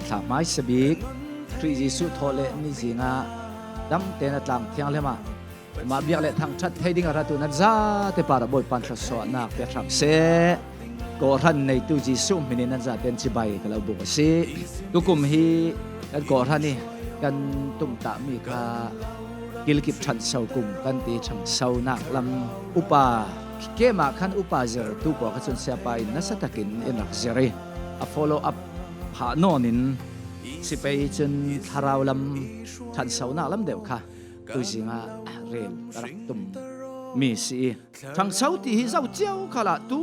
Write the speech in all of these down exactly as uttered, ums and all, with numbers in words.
Sa hmaisa bik Khrih Jesuh thawhlehna ni zingah damte'n a tlang thianghlem ah mah biak le thangṭhat thei ding a rat uh nan zate parah Bawipa'n thluasuahnak pia hram seh. Kawhhran neitu Jesuh hmin in nan zate'n cibai ka lo buk a si. Tukum hi kan kawhhran i kan tumtahmi kha kilkip ṭhanso kum kan ti, ṭhansonak lam upa, keimah khan upa zirtu pawl kha cun siapa in nasa takin in rak zir i a follow up phah nawn in si pei cun thlarau lam ṭhansonak lam deuh kha tuzing ah rel ka rak tum mi si i ṭhanso ti hi zo cio khalah tu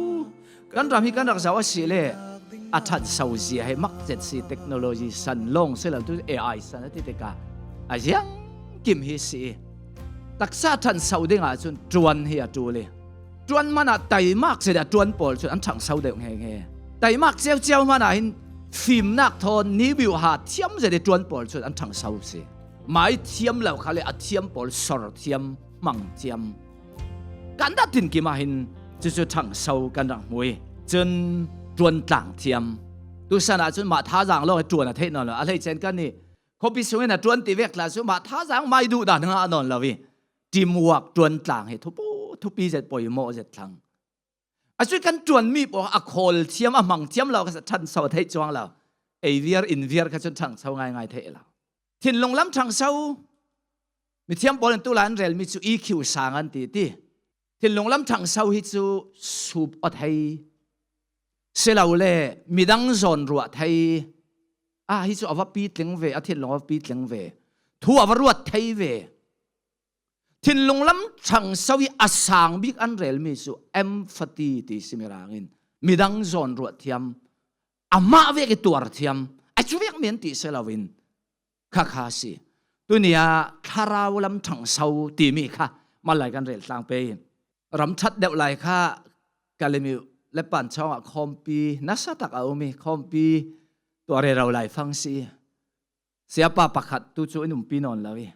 kan ram hi kan rak zoh a si le a ṭhanso zia hi mak zet si, technology san lawng si lo, tu A I san a ti tikah a ziang kim hi si i taksa ṭhanso ding ah cun ṭuan hi a ṭul i ṭuan hmanh ah taimak zet a ṭuan pawl cun an ṭhanso deuh nghe nghe. Taimak cio cio hmanh ah hin fimnak thawn nibiuha thiam zet i ṭuan pawl cun an ṭhanso si. Mai thiam lo kha le a thiam pawl sor thiam, hmang thiam. Kan dah tinkim ah hin cucu ṭhanso kan rak hmu i cun ṭuan tlang thiam. Tusan ah cun mah thazaang lawng i ṭuan a theih nawn lo. A hleice in kan i khuapi sung in a ṭuan ti vek tla cu mah thazaang mai duh dan ngah nawn lo i teamwork ṭuan tlang hi thupu, thupi zet, poimawh zet thlang. A cui kan ṭuanmi pawl a khawl thiam, a hmang thiam lo, ka ṭhanso a theih cuang lo. Ei viar, in viar kha cun ṭhanso ngaingai theih lo. Thinlung lam ṭhanso, mithiam pawl in tulai an relmi cu E Q sang an ti ti. Thinlung lam ṭhanso hi cu sup aw thei, silole midang zawn ruah thei. Ah, hi cu a va pitling ve, a thinlung a va pitling ve, thu a va ruat thei ve. Thinlung lam ṭhanso i a sang bik an relmi cu empathy ti si Mirang in, midang zawn ruah thiam, amah vek i tuar thiam, a cu vek men ti si loin kha kha si. Tuni ah thlarau lam ṭhanso timi kha malai kan rel tlang pei. Ram ṭhat deuh lai kha Kalemyo le Panchawng ah khawmpi nasa tak a um i khawmpi tuah rero lai fang si. Siapa pakhat tu cu in umpi nawn lo i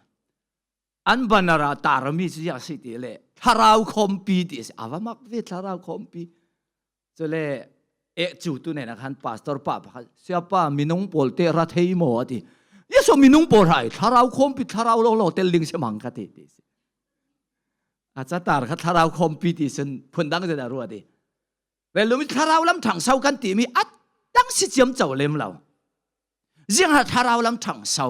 an banner ah tarmi cu ziah si ti le thlarau khawmpi ti si, a va mak ve thlarau khawmpi. Cule eh cu tu nen a khan pastor pa pakhat, "Siapa, minung pawl te ra thei maw?" a ti. "Yesu minung pawl hrai, thlarau khawmpi, thlarau lawng lawng tel ding si mang ka ti," ti si. A catar kha thlarau khawmpi ti cun phundang zet a ruat i relum i thlarau lam ṭhanso kan timi a dang si ciamco lem lo. Ziangha thlarau lam ṭhanso,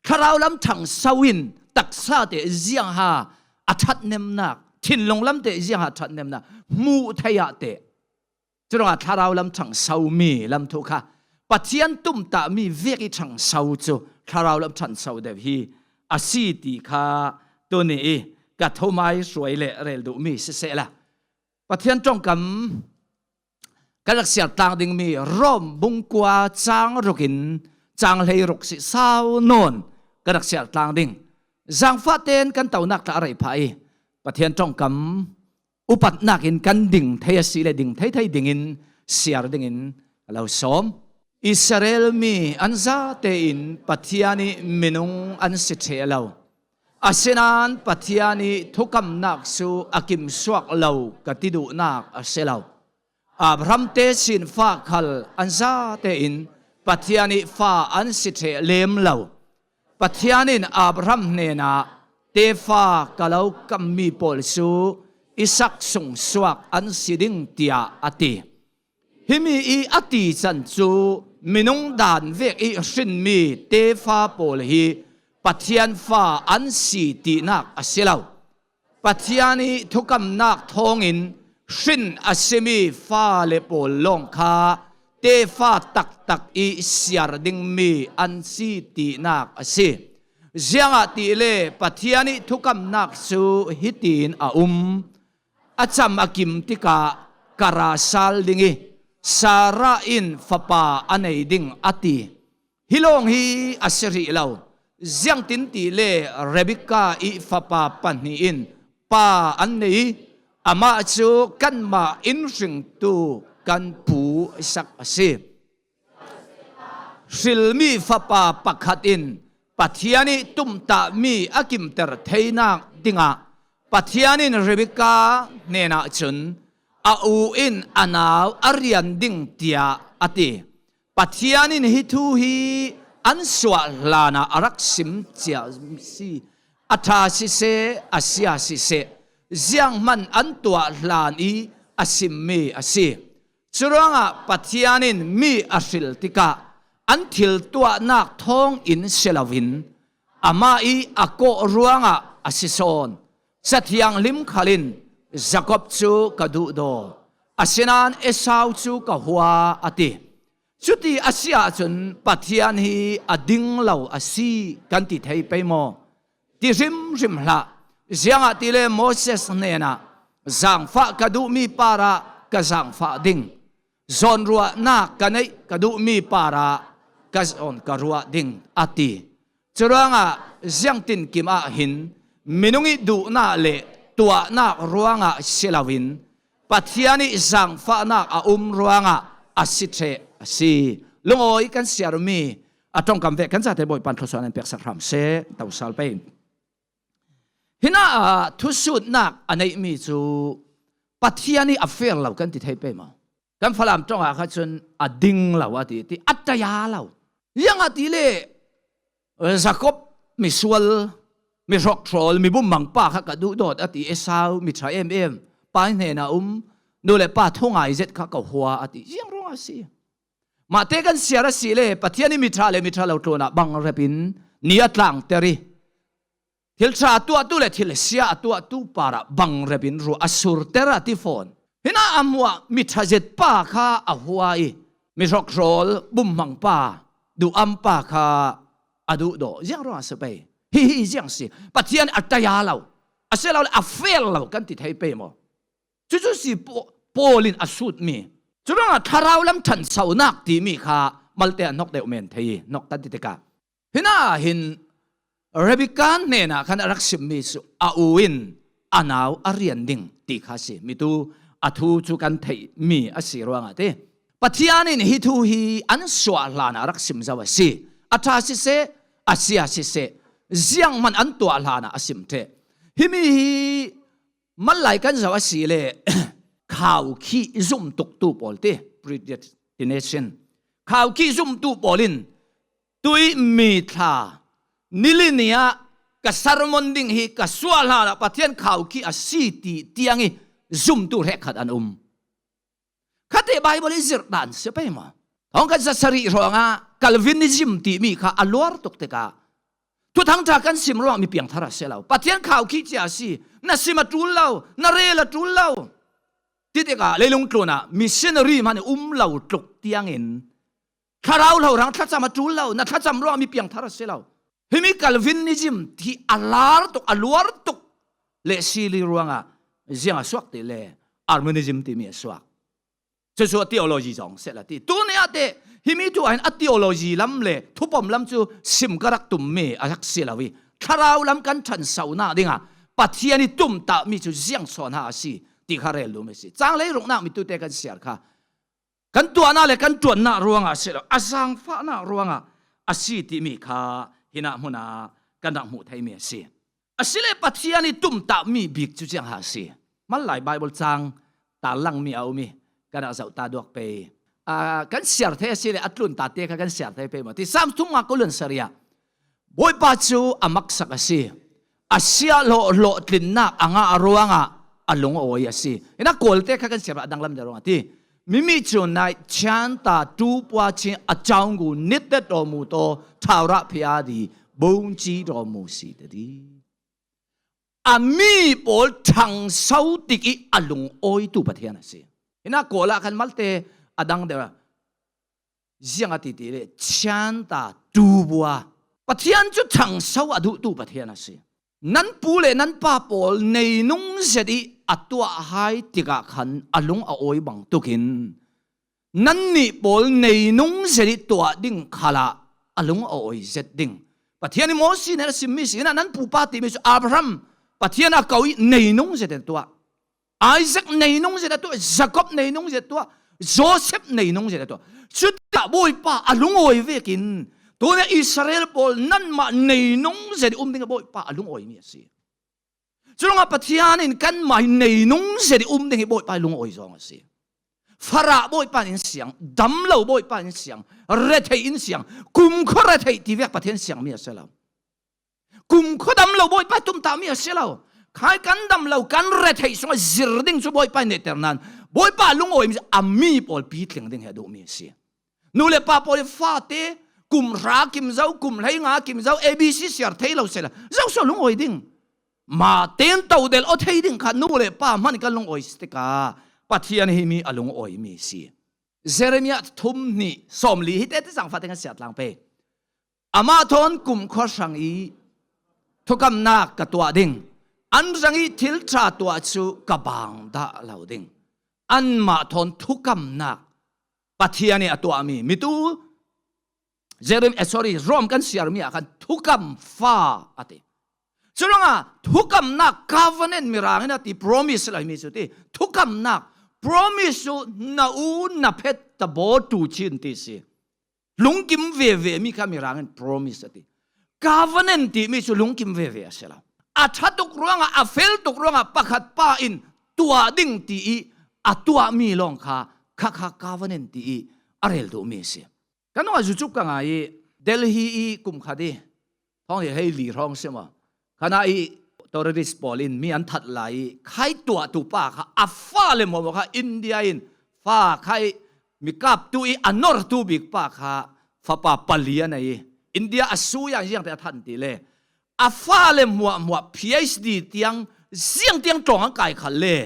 thlarau lam ṭhanso in taksa te ziangha a ṭhatnemnak, thinlung lam te ziangha a ṭhatnemnak hmuh theih ah te. Curuangah thlarau lam ṭhanso mi lam thu kha Pathian tumtahmi vek i ṭhanso cu thlarau lam ṭhanso deuh hi a si ti kha tuni i ka thumai hruai le rel duhmi sisehla, Pathian ṭongkam kan rak siar tlang dingmi Rom bung kua cang ruk in cang hleiruk si sau nawn kan rak siar tlang ding. Zangfah tein kan tonak tla a rei phah i Pathian ṭongkam upatnak in kan ding thei a si le ding thei thei dingin siar dingin ka lo sawm. Israel mi an zate in Pathian i minung an si ṭheh lo. Asinain Pathian i thukamnak cu a kimsuak lo ka ti duhnak a si lo. Abraham te sin fa khal an zate in Pathian i fa an si ṭheh lem lo. Pathian in Abraham hnenah tefa ka lo kammi pawl cu Isak sungsuak an si ding tiah a ti. Himi i a ti can cu minung dan vek i hrinmi tefa pawl hi Pathian fa an si tinak a si lo. Pathian i thukamnak thawngin hrin a simi fale pawl lawng kha tefa taktak i siar dingmi an si tinak a si. Ziangahtile Pathian i thukamnak cu hitin a um. A cam a kim tikah ka ra sal ding i Sarah in fapa a nei ding a ti. Hi lawng hi a si rih lo. Ziangtin tile Rebekah i fapa pahnih in pa an nei i amah cu kanmah in hringtu kan pu Isak a si. Hrilmi fapa pakhat in Pathian i tumtahmi a kimter theinak dingah Pathian in Rebekah hnenah cun a u in a nau a rian ding tiah a ti. Pathian in hih thu hi an suah hlanah a rak sim cia si. A ṭha siseh, a sia siseh, zianghman an tuah hlan i a simmi a si. Curuangah Pathian in mi a hril tikah an thil tuahnak thawngin si loin amah i a kawh ruangah a si sawn. Cathianghlim khal in Jakob cu ka duhdaw, asinain Esau cu ka hua a ti. Cuti a si ahcun Pathian hi a ding lo a si kan ti thei pei maw? Ti hrimhrim hlah. Ziangahtile Moses hnenah zaangfah ka duhmi parah ka zaangfah ding, zawnruahnak ka neih ka duhmi parah ka zawn ka ruah ding a ti. Curuangah ziangtinkim ah hin minung i duhnak le tuahnak ruangah si loin Pathian i zaangfahnak a um ruangah a si ṭheh a si. Lungawi kan siarmi a ṭongkam ve kan zate Bawipa in thluasuah nan peksak hram seh, to sal pei. Hinah ah thusutnak a neihmi cu Pathian i a fail lo kan ti thei pei maw? Kan Falam ṭongah kha cun a ding lo a ti, ti a taya lo. Ziangahtile Jakob misual, mi hrokhrawl, mi bummang pa kha ka duhdawt a ti, Esau mi ṭha em em, pa hnenah um, nu le pa thungai zet kha ka hua a ti. Ziang ruangah a si? Mahte kan siar a si le Pathian i mi ṭha le mi ṭha lo tlunah bangrep in ni a tlangter i thil ṭha a tuahtu le thil sia a tuahtu parah bangrep in ruah a surter a ti fawn. Hinah a hmuah mi ṭha zet pa kha a hua i mi hrokhrawl, bummang pa, duham pa kha a duhdawh. Ziang ruangah a si pei? Hihi ziang si? Pathian a taya lo, a si lo le a fail lo kan ti thei pei maw? Cucu si Paul in a sutmi. Curuangah thlarau lam ṭhansonak timi kha malte a hnok deuh men thei i hnok kan ti tikah, hinah hin Rebekah hnenah khan a rak simmi cu a u in a nau a rian ding ti kha si. Mitu a thu cu kan theihmi a si ruangah ti. Pathian in hih thu hi an suah hlanah a rak sim zo a si. A ṭha siseh, a sia siseh, zianghman an tuah hlanah a sim ṭheh. Himi hi Mallai kan zoh a si le khaukhih zumtuktu pawl ti, predestination. Khaukhih zumtu pawl in tui mi thla nili ni ah ka sermon ding hi ka suah hlanah Pathian khaukhih a si ti tiang i zumtu hrekkhat an um. Khate Bible i zirh dan si pei maw? Thawng kan zasarih hrawngah Calvinism timi kha a luar tuk tikah Thuthang ṭha kan sim ruang mi piangthar a si lo. Pathian khaukhih cia a si. Na sim a ṭul lo, na rel a ṭul lo. Ti tikah leilung tlunah missionary hmanh i um lo tluk tiangin thlarau hlohrang thlacam a ṭul lo, na thlacam ruang mi piangthar a si lo. Himi Calvinism hi a lar tuk, a luar tuk le sili ruangah ziang a suak ti le Arminianism timi a suak. Cucu a theology zong seh la ti. Tuni ah teh himi thu ah hin a theology lam le thupom lam cu sim ka rak tummi a rak si lo i, thlarau lam kan ṭhansonak dingah Pathian i tumtahmi cu ziang sawn ha a si ti kha rel lum a si. Cang leiruknak mitute kan siar kha kan tuahnak le kan ṭuannak ruangah a si lo, a zaangfahnak ruangah a si timi kha hinah hmun ah kan rak hmuh theimi a si. Asile Pathian i tumtahmi bik cu ziang ha a si? Mallai Bible cang tarlangmi a um i kan rak zoh ta duak pei. Aa, kan siar thei a si le a tlun ta te kha kan siar thei pei maw? Ti Sam thum nga kul le sarih ah Bawipa cu a maksak a si. A siah hlawh, hlawhtlinnak a ngah ruangah a lungawi a si. Ina Kawlte kha kan siar a danglam deuh ruangah ti. Mimi cu nai chianta tu pua chin a caung gu nit det daw mu taw, thau rah phia di, bawng ci daw mu si te di. A mi pawl ṭhangso tik i a lungawitu Pathian a si. Ina Kawl ah khan malte a dang deuh a, ziang a ti ti le, chianta tu bua. Pathian cu ṭhangso a duhtu Pathian a si. Nan pu le nan pa pawl neinung zet i a tuah hai tikah khan a lung a awi bang tukin, nannih pawl neinung zet i tuah ding khalah a lung a awi zet ding. Pathian i Mosi nen a simmi si, ina nan pupa timi cu Abraham Pathian a ko i neinung zet in a tuah. Isaac neinung zet a tuah, Jacob neinung zet a tuah, Joseph neinung zet a tuah. Cutikah Bawipa a lungawi vekin, tuna Israel pawl nanmah neinung zet i um ding a Bawipa a lungawimi a si. Curuangah Pathian in kanmah hi neinung zet i um ding hi Bawipa i lungawi zong a si. Farah Bawipa in siang, damlo Bawipa in siang, retheih in siang, kumkhua retheih ti vek Pathian siang mi a si lo. Kumkhua damlo Bawipa tumtah mi a si lo. Khai kan damlo, kan retheih sungah zir ding cu Bawipa in neihter nan, Bawipa lungawi mi a mi pawl pitling ding hi a duh mi a si. Nu le pa pawl i fate, kum hra kim zo, kum hleinga kim zo, A B C siar thei lo sela, zoso lungawi ding? Ma ten to del aw thei ding kha nu le pa hman kan lungawi si tikah Pathian hi mi a lungawi mi si. Jeremiah thum hnih sawmli hi tete zangfah te kan siat lang pe. Amah thawn kumkhua hrang i thukamnak ka tuah ding, an hrang i thil ṭha tuah cu ka bang dah lo ding. Anmah thawn thukamnak Pathian i a tuahmi mitu Jerem, eh, sorry, Rom kan siarmi ah khan thukam fa a ti. Curuangah thukamnak covenant Mirang in a ti, promise lo mi cu ti. Thukamnak promise cu na u na phet ta baw tu chin ti si. Lungkim veve mi kha Mirang in promise a ti. Covenant timi cu lungkim veve a si lo. A ṭha tuk ruangah, a fel tuk ruangah pakhat pa in tuah ding ti i a tuahmi lawng kha, kha kha covenant ti i a rel duhmi a si. Kan nungah zucuk ka ngai i Delhi i kum khat i thawng hi hei li hrawng si maw? Khanah i terrorist pawl in mi an that lai i khai tuahtu pa kha a fale hmuahhmuah kha India in fa khai mi kaptu i a nortu bik pa kha fapa pali a nei i India a sui ah ziangte a than ti le a fale hmuahhmuah P H D tiang ziang tiang tlawng an kai khal le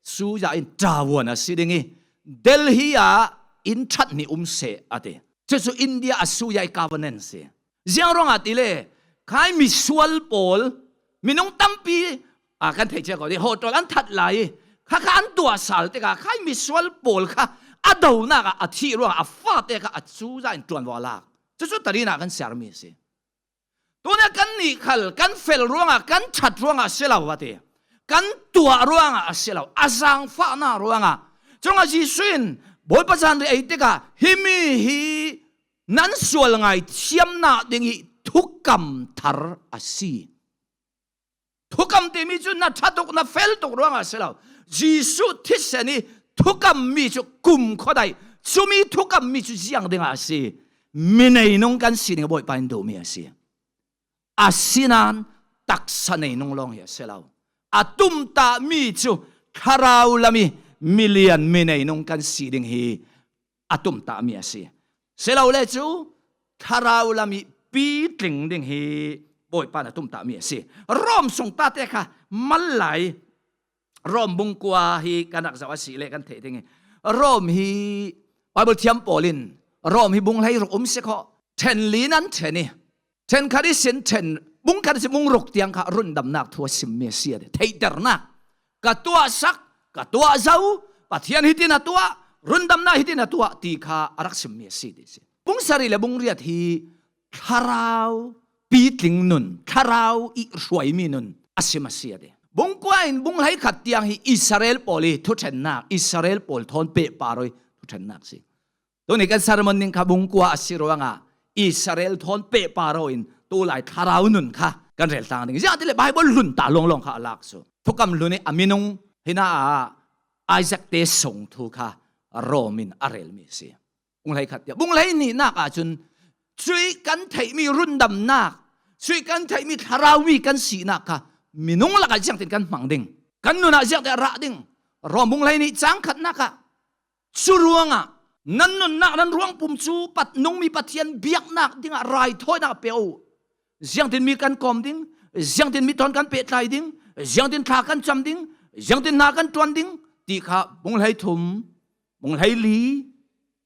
Suya in ṭavuan a si ding i Delhi ah inn ṭhat hnih um seh a ti. Cucu India a Suya i covenant si. Ziang ruangah ti le khai misual pawl, minung tampi a kan theih cia ko ti, hotel an that lai i kha kha an tuah sal tikah khai misual pawl kha a donak ah a thih ruangah a fate kha a Suya in ṭuanvo a lak. Cucu tarinah kan siarmi si. Tuna kan nih khal kan fel ruangah, kan ṭhat ruangah a si lo a ti. Kan tuah ruangah a si lo, a zaangfahnak ruangah. Curuangah Jesuh in Bawipa zanriah ei tikah himi hi nan sual ngai thiamnak ding i thukam thar a si. Thukam timi cu na ṭha tuk, na fel tuk ruangah a si lo. Jesuh thisen i thukammi cu kumkhua daih. Cumi thukammi cu ziang dingah a si? Mi neinung kan si ding Bawipa in duhmi a si. Asinain taksa neinung lawng hi a si lo. A tumtahmi cu thlarau lam i milian mi neinung kan si ding hi a tumtahmi a si. Si lo le cu thlarau lam i pitling ding hi Bawipa in a tumtahmi a si. Rom sung tate kha mal lai. Rom bung kua hi kan rak zoh a si le kan theih ding i Rom hi Bible thiam pawl in Rom hi bung hlei ruk um si khawh. Ṭhen li nan ṭhen i ṭhen khat ihsin ṭhen, bung khat ihsin bung ruk tiang kha rundamnak thu a simmi a si a ti. Theihternak, ka tuahsak, ka tuah zo, Pathian hitin a tuah, rundamnak hitin a tuah ti kha a rak simmi a si ti si. Bung sarih le bung riat hi thlarau pitling nun, thlarau i hruaimi nun a sim a si a ti. Bung kua in bung hleikhat tiang hi Israel pawl i thuṭhennak, Israel pawl thawn pehpar aw i thuṭhennak si. Tuni kan sermon ning kha bung kua a si ruangah Israel thawn pehpar aw in tulai thlarau nun kha kan rel tlang ding. Ziangahtile Bible hlun ta lawnglawng kha a lak cu. Thukam hlun i a minung hina ah Isaac te sung thu kha Rom in a relmi a si. Bung hleikhat tiah. Bung hleihnihnak ahcun cuih kan theihmi rundamnak, cuih kan theihmi thlarau mi kan sinak kha minung lakah ziangtin kan hmang ding? Kan nun ah ziangtin a rah ding? Rom bung hleihnih cang khatnak ah Cu ruangah nan nunnak, nan ruangpum cu pat nungmi Pathian biaknak dingah raithawinak pe u. Ziangtin mi kan kawm ding, ziangtin mi thawn kan pehtlai ding, ziangtin thla kan cam ding, ziangtin hna kan ṭuan ding ti kha bung hleithum, bung hleili,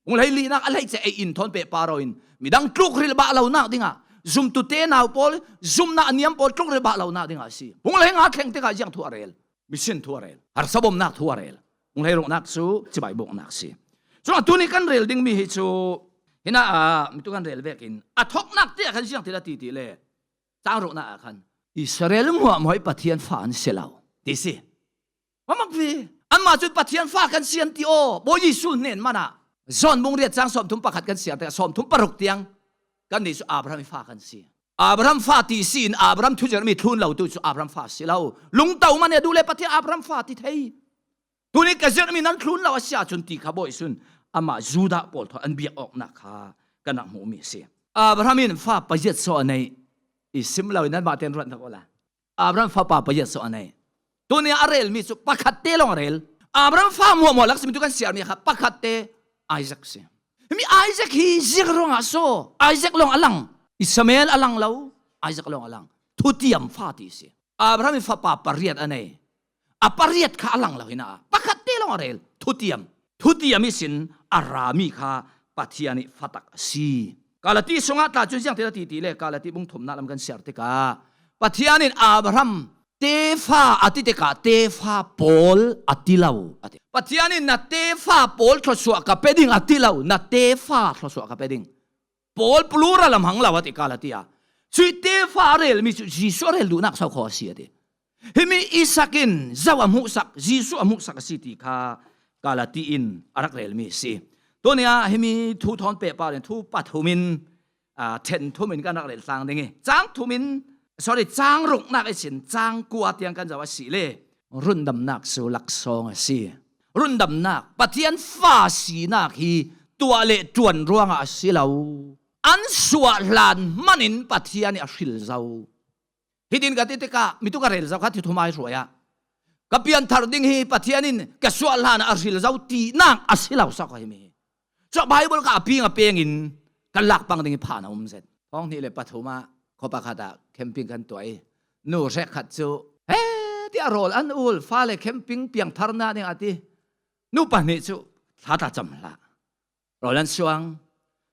bung hleilinak a hleice ei in thawn pehpar aw in midang tlukhril bah lonak dingah zumtu te nau pawl, zumnak a niam pawl tlukhril bah lonak dingah a si. Bung hleinga thleng tikah ziang thu a rel? Mission thu a rel, harsabawmnak thu a rel. Bung hleiruknak cu cibai bawmhnak si. Cun tuni kan rel dingmi hi cu, hina ah mitu kan rel vekin a thawknak te ah khan ziang ti la ti ti le, cang ruknak ah khan Israel hmuahhmuah i Pathian fa an si lo ti si. Mamakvi, anmah cun Pathian fa kan si an ti aw, Bawi Jesuh hnen man ah John bung riat cang sawmthum pakhat kan siar tikah sawmthum paruk tiang kan nih cu Abraham i fa kan si. Abraham fa ti si in Abraham thuzirhmi thlun lo tu cu Abraham fa si lo. Lungto man i a duh le Pathian Abraham fa ti thei. Tuni ka zirmi nan thlun lo a si ahcun ti kha bawi sun amah Judah pawl thawn an biak awknak kha kan rak hmuhmi a si. Abraham in fa pariat so a nei i sim lo in nanmah tein ruat hna ko la. Abraham fapa pariat so a nei. Tuni a relmi cu pakhat te lawng a rel. Abraham fa hmuahhmuah lak simi tu kan siarmi kha pakhat te Isaac si. Himi Isaac hi ziang ruangah so Isaac lawng a lang. Ismael a lang lo, Isaac lawng a lang. Thutiam fa ti si. Abraham in fapa pariat a nei. A pariat kha a lang lo hi na, pakhat te lawng a rel. Thutiam. Thutiam ihsin a rami kha Pathian ih fatak a si. Kalati sungah tla cun ziangtin a ti ti le, Kalati bung thumnak lam kan siar tikah Pathian in Abraham tefa a ti tikah tefa pawl a ti lo a ti. Pathian in na tefa pawl thluasuah ka pe ding a ti lo, na tefa thluasuah ka pe ding. Pawl plural lam hang lo a ti Kalati ah. Cui tefa a relmi cu Jesuh a rel duhnak so kho a si a ti. Himi Isak in zo a hmuhsak, Jesuh a hmuhsak a si ti kha Kalati in a rak relmi a si. Tuni ah himi thu thawn pehpar in thu pathum in, aa, then thum in kan rak rel tlang ding i, cang thum in, sorry, cang ruknak ihsin cang kua tiang kan zoh a si le rundamnak cu laksawng a si. Rundamnak, Pathian fa sinak hi tuah le ṭuan ruangah a si lo. An suah hlan hmanh in Pathian nih a hril zo. Hitin ka ti tikah, mi tu ka rel zo kha, thi thum ai hruai ah ka pianthar ding hi Pathian in ka suah hlan ah a hril zo tinak a si lo, so kha himi hi. Cun Baibal kha a ping a peng in kan lak pang ding hi phan a um zet. Thawng hnih le pathum ah khuapa khat ah camping kan tuah i, nu hrekkhat cu, he, tiah rawl an ul, fale camping piangthar na ding a ti. Nu pahnih cu thla tla cam hlah. Rawl an suang.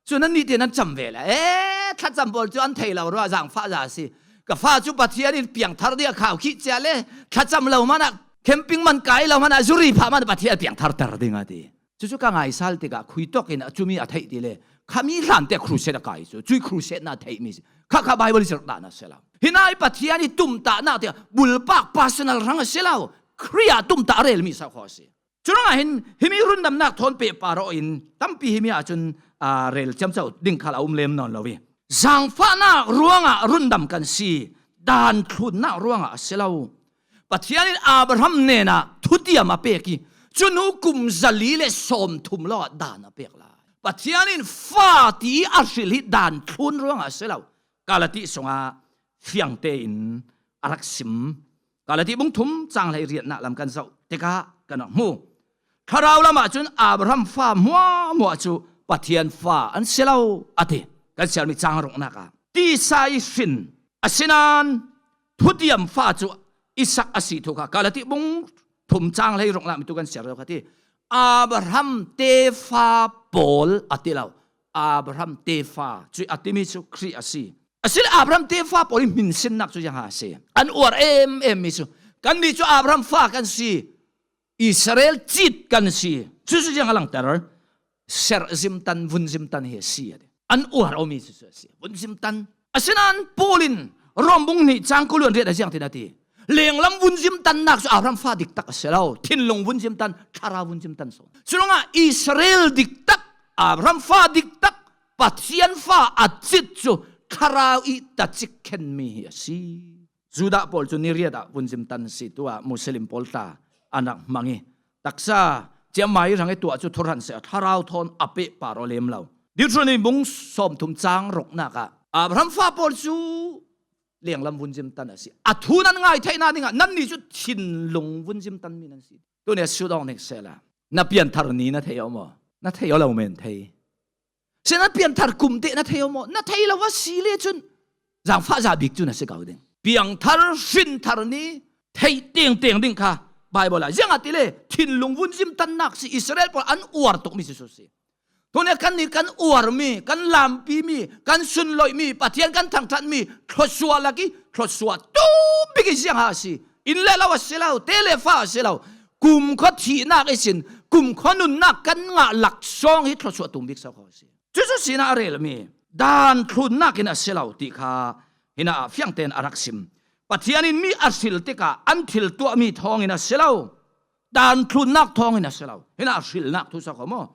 Cu nannih te nan cam ve la. Eh, thlacam pawl cu an thei lo ruah, zaangfah za a si. Ka fa cu Pathian in piangthar dih a khau khih cia le, thlacam lo hmanh ah, camping man kai lo hmanh ah, zuri phah hmanh ah Pathian a piangthar ter ding a ti. Cucu ka ngaisal tikah khui tawk in a cumi a theih ti le, khami hlan te crusade a kai cu, cui crusade na theihmi si. Kha kha Baibal zirh dah na si lo. Hi nai Pathian i tumtahnak tiah bulpak personal hrang a si lo. Khrih ah tumtah a relmi so kho a si. Curuangah hin himi rundamnak thawn pehpar aw in tampi himi ahcun, aa, rel ciamco ding khal a um lem nawn lo i, zaangfahnak ruangah rundam kan si, daan thlunnak ruangah a si lo. Pathian in Abraham hnenah thutiam a pek i, cu hnu kum zali le sawmthum lawngah daan a pek lai. Pathian in fa ti a hril hi daan thlun ruangah a si lo. Kalati sungah fiang tein a rak sim. Kalati bung thum cang hleiriatnak lam kan zoh tikah kan rak hmu. Thlarau lamah cun Abraham fa hmuahhmuah cu Pathian fa an si lo, a ti. Kan siarmi cang ruknak ah tisa i hrin, asinain thutiam fa cu Isak a si thu kha Kalati bung thum cang hleiruknak mi tu kan siar lo kha ti. Abraham tefa pawl a ti lo. Abraham tefa cu a timi cu Khrih a si. Asile Abraham tefa pawl i hminsinnak cu ziangha a si? An uar em em mi cu, kannih cu Abraham fa kan si, Israel cit kan si. Cucu ziang a langter, serh zimtan, vun zimtan hi a si, a ti. An uar awmi cucu a si, vun zimtan. Asinain Paul in Rom bung hnih cang kul le riat ah ziangtin a ti? Lenglam vun zimtannak cu Abraham fa diktak a si lo, thinlung vun zimtan, thlarau vun zimtan so. Curuangah Israel diktak, Abraham fa diktak, Pathian fa a cit cu thlarau i tacik khenmi hi a si. Judah pawl cu ni riat ah vun zimtan si, tu ah Muslim pawl tla an rak hmang i, taksa ciammai hrang i tuah cu thuhran si a, thlarau thawn a pehpar aw lem lo. Deuteronomy bung sawmthum cang ruknak ah Abraham fa pawl cu lenglam vun zimtan a si. A thu nan ngai theihnak dingah nannih cu thinlung vun zimtanmi nan si. Tuni a sut awk ning sehla, na pianthar ni na thei aw maw? Na thei aw lo men thei. Si na pianthar kum te na thei aw maw? Na thei lo a si le cun zaangfah za bik cu na si ko ding. Piangthar, hrinthar ni theih tengteng ding kha Baibal ah ziangahtile thinlung vun zimtannak si, Israel pawl an uar tukmi cu si. Tuni kannih kan uarmi, kan lampimi, kan sunloihmi, Pathian kan thangṭhatmi thluasuah lak i thluasuah tum bik i ziangha a si. Inn le lo a si lo, te le fa a si lo. Kumkhua thihnak ihsin kumkhua nunnak kan ngah laksawng hi thluasuah tum bik so kho a si. Cucu sinah a relmi daan thlunnak in a si lo ti kha hinah ah fiang tein a rak sim. Pathian in mi a hril tikah an thil tuahmi thawngin a si lo, daan thlunnak thawngin a si lo. Hinah a hrilnak thu so kho maw?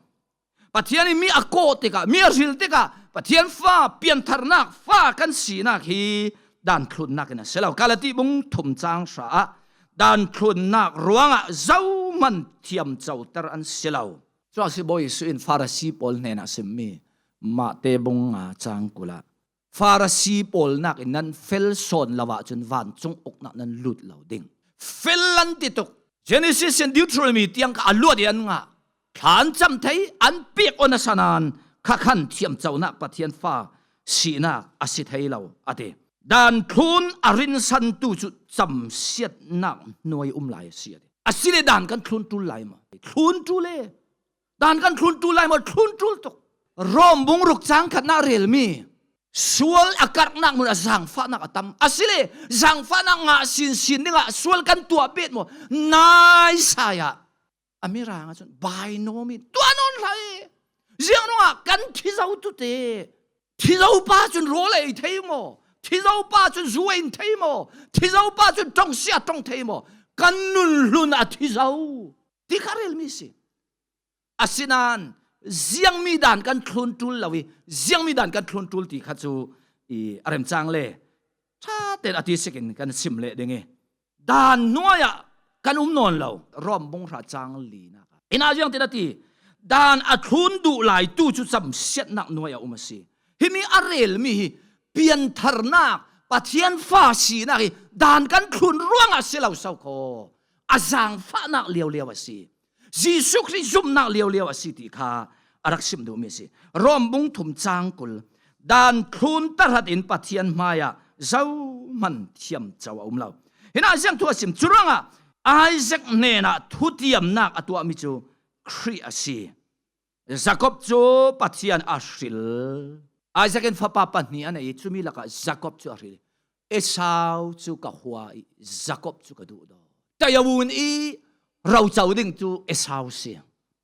Pathian in mi a kawh tikah, mi a hril tikah, Pathian fa, piantharnak fa kan sinak hi daan thlunnak in a si lo. Kalati bung thum cang hra ah daan thlunnak ruangah zo man thiam coter an si lo. Cuah si Bawi Jesuh in Farasi pawl hnenah simmi Mate bung nga cang kulah Farasi pawl nakin nan fel sawn lo ahcun vancung uknak nan lut lo ding. Fel an ti tuk. Genesis in Deuteronomy tiang kha a luat i an ngah. Thla an cam thei, an piak aw nasa nain kha khan thiamconak Pathian fa sinak a si thei lo, a ti. Dan thlun a rinsantu cu camsiatnak hnuai um lai a si, a ti. A si le dan kan thlun ṭul lai maw? Thlun ṭul e. Dan kan thlun ṭul lai maw? Thlun ṭul tuk. Rom bung ruk cang khatnak relmi sual a karhnak mun a zaangfahnak a tam. A si le zaangfahnak ngah sinsin dingah sual kan tuah bet maw? Nai sai ah a mirang ahcun bai nawm i tuah nawn hlah i ziang ruangah kan thi zo tu te. Thi zo pa cun rawl a ei thei maw? Thi zo pa cun zu a in thei maw? Thi zo pa cun ṭong si a ṭong thei maw? Kan nun hlun a thi zo ti kha relmi si. Asinain ziangmi dan kan thlun ṭul lo i ziangmi dan kan thlun ṭul ti kha cu i a remcang le ṭha tein a ti sikin kan sim leh ding i dan hnuai ah kan um nawn lo. Rom bung hra cang linak ah ina ziang tin a ti, dan a thlun duh lai tu cu camsiatnak hnuai a um a si. Himi a relmi hi piantharnak, Pathian fa sinak hi dan kan thlun ruangah si lo so kho. A zaangfahnak liaulio a si. Jesuh Khrih zumhnak liaulio a si ti kha a rak sim duhmi a si. Rom bung thum cang kul, dan thlun tahratin Pathian hmaiah zohman thiamco a um lo. Hinah ziang thu a sim. Curuangah Isaac hnenah thutiamnak a tuahmi cu Khrih a si. Jakob cu Pathian a hril. Isaac in fapa pahnih a nei i cumi lakah Jakob cu a hril. Esau cu ka hua i Jakob cu ka duhdawt. Tayawun i roco ding cu Esau si.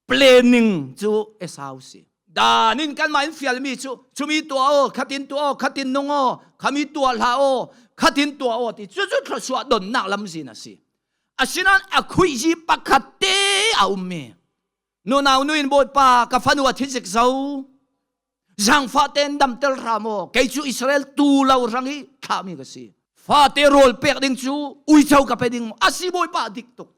Planning cu Esau si. Dan in kanmah in fialmi cu cumi tuah aw, khatin tuah aw, khatin nung aw, khami tuah hlah aw, khatin tuah aw ti cucu thluachuah donnak lamzin a si. Asinain a khuizi pakhat te a ummi. Nunau nu in Bawipa, ka fanu a thi zik zo. Zaangfah tein damter hram aw. Kei cu Israel tuu lo hrang i thlahmi ka si. Fate rawl pek ding cu uico ka pe ding maw? A si Bawipa, a dik tuk.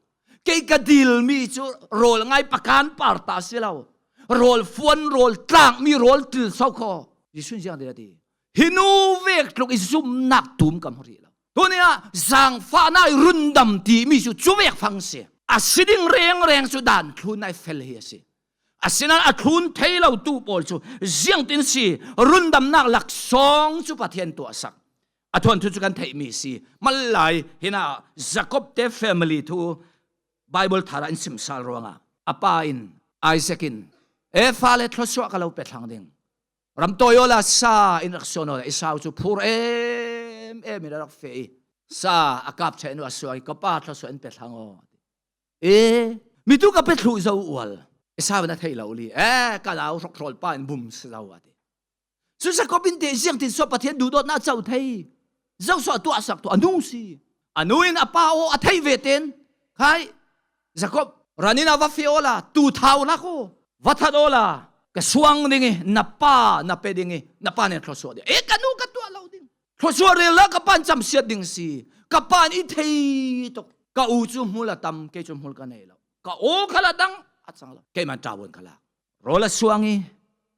Kei ka dilmi cu rawl ngai pakan parta si lo. Rawl fuan, rawl tlangmi, rawl tlil so kho. Jesuh in ziang ding a ti. Hi nu vek tluk i zumhnak tum ka hmu rih lo. Tuni ah zaangfahnak i rundam timi cu cuvek fang si. A si ding rengreng cu dan thlun ah i fel hi a si. Asinain a thlun thei lo tu pawl cu ziangtin si, rundamnak laksawng cu Pathian tuahsak. A thuanthu cu kan theihmi si. Malai hinah Jakob te family thu Baibal thar ah in sim sal ruangah a pa in, Isaac in, e fale, thluachuah ka lo pe thlang ding. Ramtawi awla sa in rak suan awla Esau cu phur em em in a rak feh i sa a kap ṭheh hnu a suak i, ka pa, thluachuah in pe thlang aw. E, mi tu ka pe thluh zo ual. Esau in a theih lo li, e, ka nau hrokhrawl pa in bum si zo, a ti. Cu Jakob in teh ziangtin suah Pathian duhdawtnak a co thei? Zosuah tuahsak tu a nu si. A nu in a pa aw a theih ve ten, khai, Jakob, ran in a va feh awla tuu thau lak aw, va that awla ka suang ding i na pa na pe ding i na pa nen thluachuah ding. E, ka nu ka tuah lo ding. Thluachuah rel la ka pa in camsiat ding si. Ka pa in i thei tuk. Ka u cu hmul a tam, kei cu hmul ka nei lo. Ka aw khal a dang a cang lo. Keimah in ṭavuan kha lak. Rawl a suang i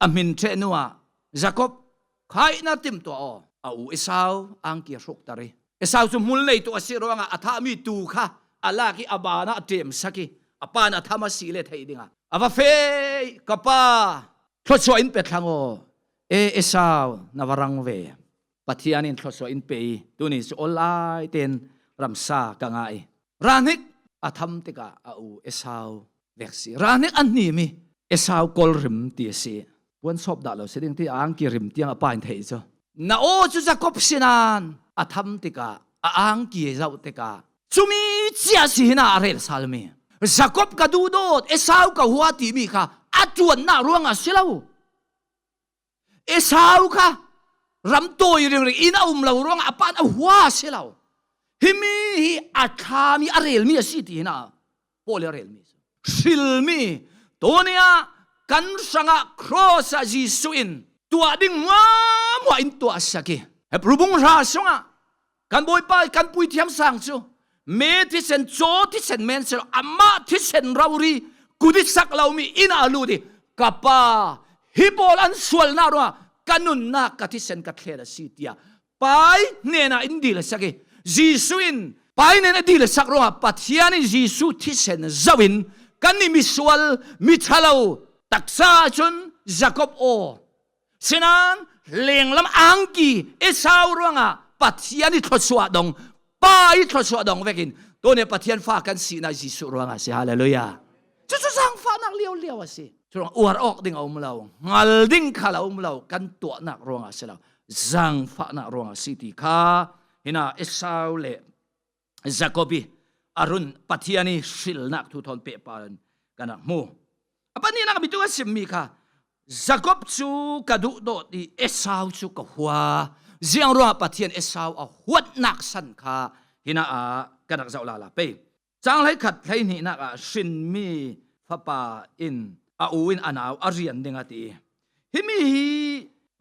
a hmin ṭheh hnu ah, Jakob, khai, na timtuah aw. A u Esau angki a hrukter i Esau cu hmul nei tuk a si ruangah a thahmi tuu kha a lak i a ban ah a ṭemsak i a pa in a tham a si le theih dingah a va feh i, ka pa, thluachuah in pe thlang aw. E Esau, na va rang ve. Pathian in thluachuah in pe i tuni cu awl lai tein ramsa ka ngah i, rahnik a tham tikah a u Esau vek si. Rahnik an hnim i Esau kawlrim ti a si. Puan sawp dah lo si ding ti a angki rim tiang a pa in theih cu. Na aw cu Jakob si nain a tham tikah, a angki zoh tikah cumi cia si hinah a rel salmi. Jakob ka duhdawt, Esau ka hua timi kha a ṭuannak ruangah si lo. Esau kha ramtawi ringring in a um lo ruangah a pa in a hua si lo. Himi hi a thlami, a relmi a si ti hinah Paul i a relmi cu hrilmi. Tuni ah kan hrangah cross ah Jesuh in tuah ding hmuahhmuah in tuahsak i Hebru bung hra sungah kan Bawipa i kan puithiam sang cu Me thisen, caw thisen men silo, amah thisen rori kuditsak lo mi inn ah a lut hi. Ka pa, hih pawl an sualnak ruangah ka nunnak ka thisen ka thlet a si, tiah Pai hnenah in dil a sak hi. Jesuh in Pai hnenah dil a sak ruangah Pathian in Jesuh thisen zoh in kannih misual, miṭhalo taksa cun Jacob aw, sinain lenglam angki Esau ruangah Pathian i thluasuah dong, Pa i thluasuah dong vekin tuni Pathian fa kan sinak Jesuh ruangah a si. Hallelujah. Cucu zaangfahnak liauliau a si. Curuangah uar awk ding a um lo, hngal ding khal a um lo, kan tuahnak ruangah a si lo, zaangfahnak ruangah a si ti kha hina Esau le Jacob i a run Pathian i hrilnak thu thawn pehpar in kan rak hmu. A pahnihnak mi tu a simmi kha Jacob cu ka duhdawt i Esau cu ka hua. Ziang ruangah Pathian Esau a huatnak san kha hina ah kan rak zoh lala pei. Cang hleikhat hleihnihnak ah hrinmi fapa in a u in a nau a rian ding a ti. Himi hi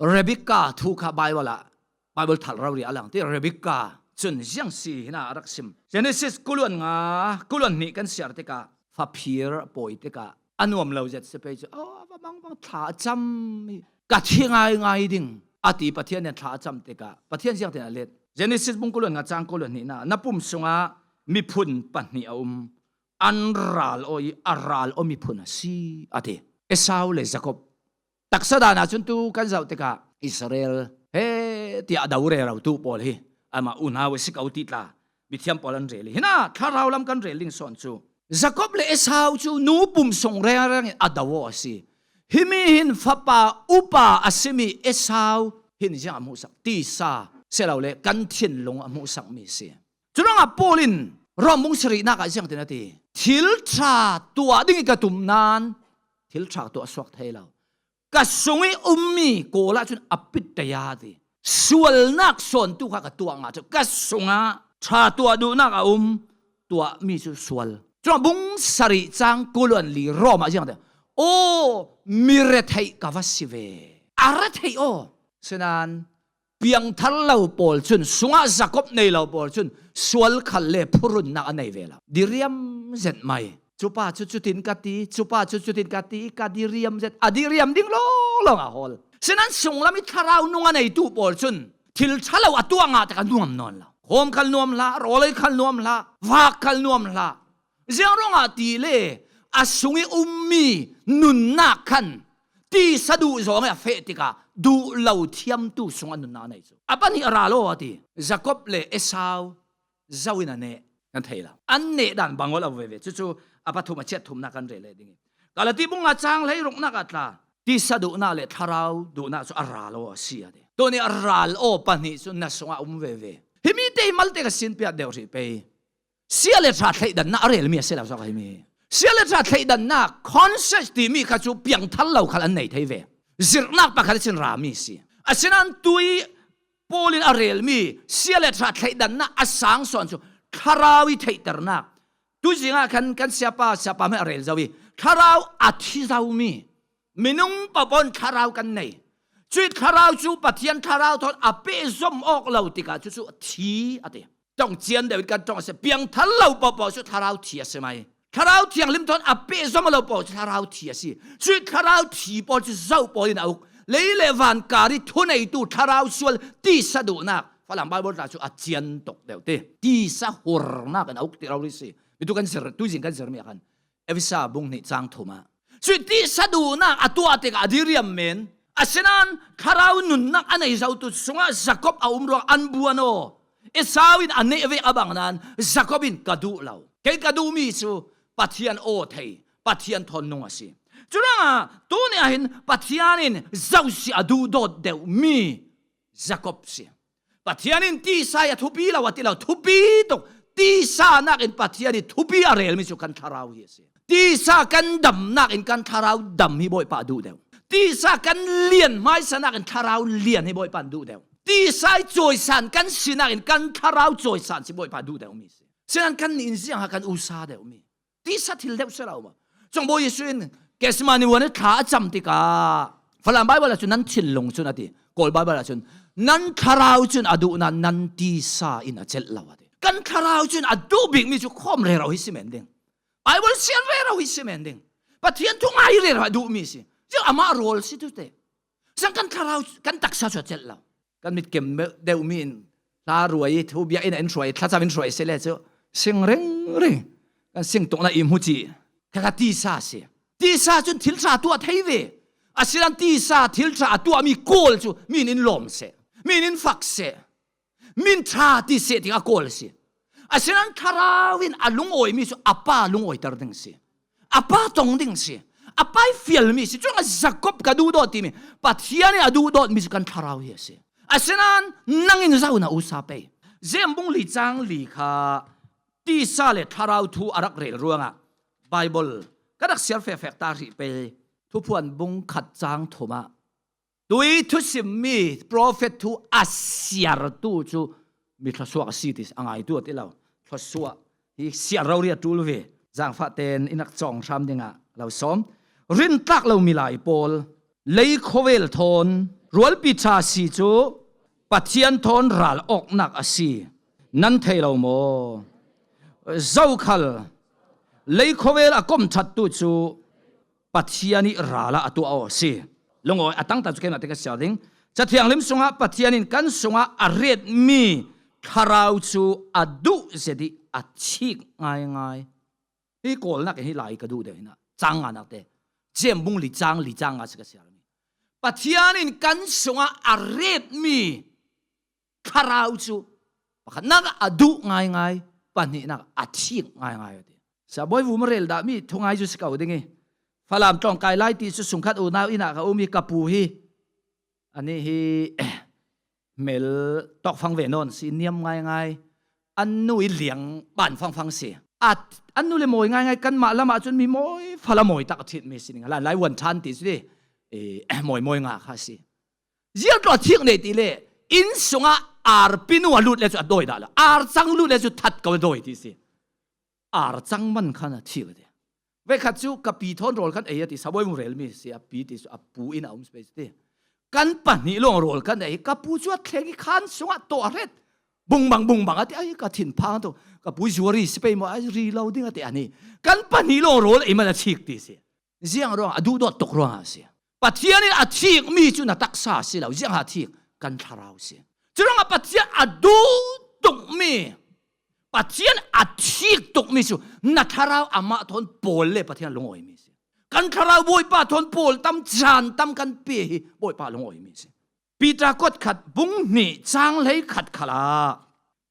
Rebekah thu kha Baibal ah, Baibal thal rori a lang ti. Rebekah cun ziang si hina a rak sim. Genesis kuluan nga, kuluan hnih kan siar tikah, faphir a pawi tikah a nuam lo zet si pei cu, "Oh, a va mangbang thla a cam i ka thi ngaingai ding," a ti. Pathian nih thla a cam tikah Pathian ziangtin a let? Genesis bung kuluan nga cang kuluan hnihnak, "Na pum sungah miphun pahnih a um, an ral aw i a ral aw miphun a si," a ti. Esau le Jacob. Taksa dan ah cun tu kan zoh tikah Israel he tiah a do rero tu pawl hi amah unau a si ko ti tla mithiam pawl an rel hi. Hina thlarau lam kan rel ding sawn cu Jacob le Esau cu nu pum sung rengreng in a do aw a si. Himi hin fapa upa a simi Esau hin ziang a hmuhsak? Tisa silole kan thinlung a hmuhsakmi a si. Curuangah Paul in Rom bung sarihnak ah ziangtin a ti? Thil ṭha tuah ding i ka tum nain thil ṭha tuah suak thei lo. Ka sung i ummi Kawl ah cun a pit taya ti. Sualnak sawntu kha ka tuah ngah cu ka sungah ṭha tuah duhnak a um, tuahmi cu sual. Curuangah bung sarih cang kuluan li Rom ah ziangtin? Aw, mi retheih ka va si ve. A retheih aw. Sinain piangthar lo pawl cun, sungah Jacob nei lo pawl cun sual khal le phurunnak a nei ve lo. Diriam zet mai. Cupa cu cutin ka ti, cupa cu cutin ka ti, ka diriam zet, a diriam ding lawnglawng a hawl. Sinain sunglam i thlarau nung a neitu pawl cun thil ṭha lo a tuah ngah tikah nuam nawn lo. Khawm khal nuam hlah, rawlei khal nuam hlah, vak khal nuam hlah. Ziang ruangah ti le a sung i ummi nunnak khan tisa duh zong i a feh tikah duh lo thiamtu sungah nunnak a nei cu. A pahnih a ral aw a ti. Jacob le Esau zo in a neh kan thei lo. An neh dan bang aw lo veve. Cucu a pathum a chiat thumnak kan rel leh ding i, Galati bung nga cang hleiruknak ah tla, tisa duhnak le thlarau duhnak cu a ral aw a si a ti. Tuni a ral aw pahnih cu na sungah a um veve. Himi te hi malte ka sin piat deuh hrih pei. Sia le ṭha thleidannak a relmi a si lo, sawk a himi hi. Sia le ṭha thleidannak, conscience timi kha cu piangthar lo khal an nei thei ve. Zirhnak pakhat ihsin rami si. Asinain tui Paul in a relmi sia le ṭha thleidannak a sang sawn cu thlarau i theihternak. Tuzing ah khan kan siapa, siapa hmanh a rel zo i thlarau a thi zomi minung papawn thlarau kan nei. Cuih thlarau cu Pathian thlarau thawn a pehzom awk lo tikah cucu a thi a ti. Ṭong cian deuh in kan ṭong a si. Piangthar lo papaw cu thlarau thi a si mai. Thlarau thianghlim thawn a pehzom lo papaw cu thlarau thi a si. Cuih thlarau thi pawl cu zoh pawl in a uk. Lei le van kar i thuneitu thlarau sual tisa duhnak Falam Baibal tla cu a cian tuk deuh ti. Tisa hurnak in a uk ti rori si. Mitu kan zir, tuzing kan zirmi a khan Efesa bung hnih cang thum ah cuih tisa duhnak a tuah tikah a diriam men. Asinain thlarau nunnak a nei zotu sungah Jacob a um ruang an buan aw. Esau in a neh vek a bang nain Jacob in ka duh lo. Kei ka duhmi cu Pathian aw thei, Pathian thawn nung a si. Curuangah tuni ah hin Pathian in zosi a duhdawt deuhmi Jacob si. Pathian in tisa hi a thupi lo a ti lo, thupi tuk. Tisa nakin Pathian in thupi a relmi cu kan thlarau hi a si. Tisa kan damnak in kan thlarau dam hi Bawipa a duh deuh. Tisa kan lian hmaisa nakin thlarau lian hi Bawipa a duh deuh. Tisa i cawisan kan sinak in kan thlarau cawisan si Bawipa a duh deuhmi si. Sinain kannih in ziang ha kan usa deuhmi? Tisa thil deuh si lo maw? Cawngbawi Jesuh in Gethsemane huan i thla a cam tikah Falam Baibal ah cun nan thinlung cun a ti. Kawl Baibal ah cun nan thlarau cun a duh nain nan tisa in a celh lo a ti. Kan thlarau cun a duh bikmi cu khawm rero hi si men ding. Bible siar rero hi si men ding. Pathian thu ngai rero a duhmi si. Ziang amah rawl si tute. Ziang kan thlarau, kan taksa cu a celh lo. Kan mitkem deuhmi in hla ruai i, thu bia in a in hruai, thlacam in hruai si le cu sing ringring. Kan sing tukna i hmu ci. Kha kha tisa si. Tisa cun thil ṭha tuah thei ve. Asinan tisa thil ṭha a tuahmi kawl cu mi in in lawm seh. Mi in in fak seh. Min ṭha ti seh tiah a kawl a si. Asinan thlarau in a lungawimi cu a pa lungawiter ding si. A pa tong ding si. A pa i fialmi si. Cuang a Jakob ka duhdawt timi Pathian in a duhdawtmi cu kan thlarau hi a si. Asinan nang in zo na usa pei. Jeim bung li cang li kha tisa le thlarau thu a rak rel ruangah Bible ka rak siar fekfek ta hrih pei. Thuphuan bung khat cang thum ah tui thusimmi profet thu a siartu cu mi thluasuak a si ti a ngaitu a ti lo. Thluasuak hi siar rori a ṭul ve. Zangfah ten in rak cawng hram dingah lo sawm. Rintlak lo milai pawl, lei khawvel thawn rualpi ṭha si cu Pathian thawn ral awknak a si. Nan thei lo maw? Zokhal lei khawvel a kom ṭhattu cu Pathian i ral ah a tuah aw a si. Lungawi a tangta cu keimah te ka siar ding. Cathianghlim sungah Pathian in kan sungah a retmi thlarau cu a duh zet i a thik ngaingai. Hi kawlnak in hi lai ka duh deuh hinah cang nganak te. Jeim bung li cang li cang nga si ka siarmi. Pathian in kan sungah a retmi thlarau cu pakhatnak ah a duh ngaingai, pahnihnak ah a thik ngaingai a ti. Sabawi vum a rel dahmi thungai cu si ko ding i, Falam tlawng kai lai ti cu sungkhat unau inn ah ka um i ka pu hi, anih hi hmel tawkfang ve nawn si, niam ngaingai. An nu i liang ban fangfang si. A, an nu le mawi ngaingai, kanmah lamah cun mi mawi fala mawi tak a thitmi si ning. Hlan lai vuan ṭhan ti cu ti, eh, mawi mawi nga kha si. Ziang tlua thik nei ti le, inn sungah arpi nu a lut le cu a dawi dah lo. Ar cang lut le cu that ko a dawi ti si. Ar cang man khan a thik a ti. Veikhat cu ka pi thawn rawl kan ei a ti, sabawi vung relmi si a pi ti cu a pu in a um space ti. Kan pahnih lawng rawl kan ei, ka pu cu a thleng i khan sungah tawh a hret. Bungbang, bungbang a ti, ai, ka thinphang tu, ka pu zuari si pei maw, ai, ri lo ding a ti a ni. Kan pahnih lawng rawl ei man a thik ti si. Ziang ruang a duhdawt tuk ruangah a si. Pathian in a thikmi cu na taksa a si lo, ziang a thik kan thlarau a si. Curuangah Pathian a duh tukmi, Pathian a thik tukmi cu na thlarau amah thawn pawl le Pathian a lungawimi a si. Kan thlarau Bawipa thawn pawl tam, caan tam kan pe hi Bawipa a lungawimi a si. Peter kuat khat bung hnih cang hlei khat khalah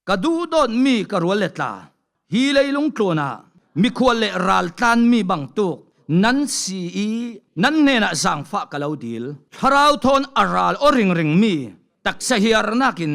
ka duhdawtmi ka rual le tla, hi leilung tlunah mikhual le ral tlanmi bangtuk nan si i nan hnenah zaangfah ka lo dil. Thlarau thawn a ral aw ringringmi taksa hiarnak in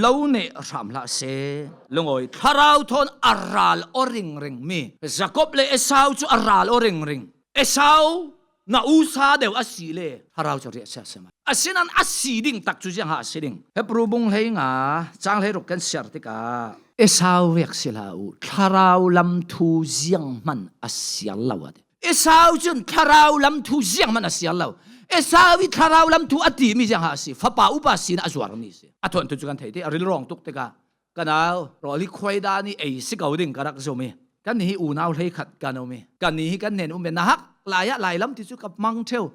lo neh hram hlah seh. Lungawi, thlarau thawn a ral aw ringringmi Jakob le Esau cu a ral aw ringring. Esau na usa deuh a si le thlarau cu riahsia a si mai. Asinan a si ding tak cu ziangha a si ding. Hebru bung hlei nga cang hlei ruk kan siar tikah Esau vek si hlah u, thlarau lam thu zianghman a siar lo a ti. Esau cun thlarau lam thu zianghman a siar lo. Esau i thlarau lam thu a timi ziangha a si, fapa upa sin a zuarmi a si. A thuantu cu kan thei ti, a rilrawng tuk tikah Ka nau, rawl hi khuaidan i ei si ko ding ka rak zum i, kannih hi unau hleikhat kan um i, kannih hi kan hnen um ve. Nahak lai ah lailam ti cu ka mang ṭheu.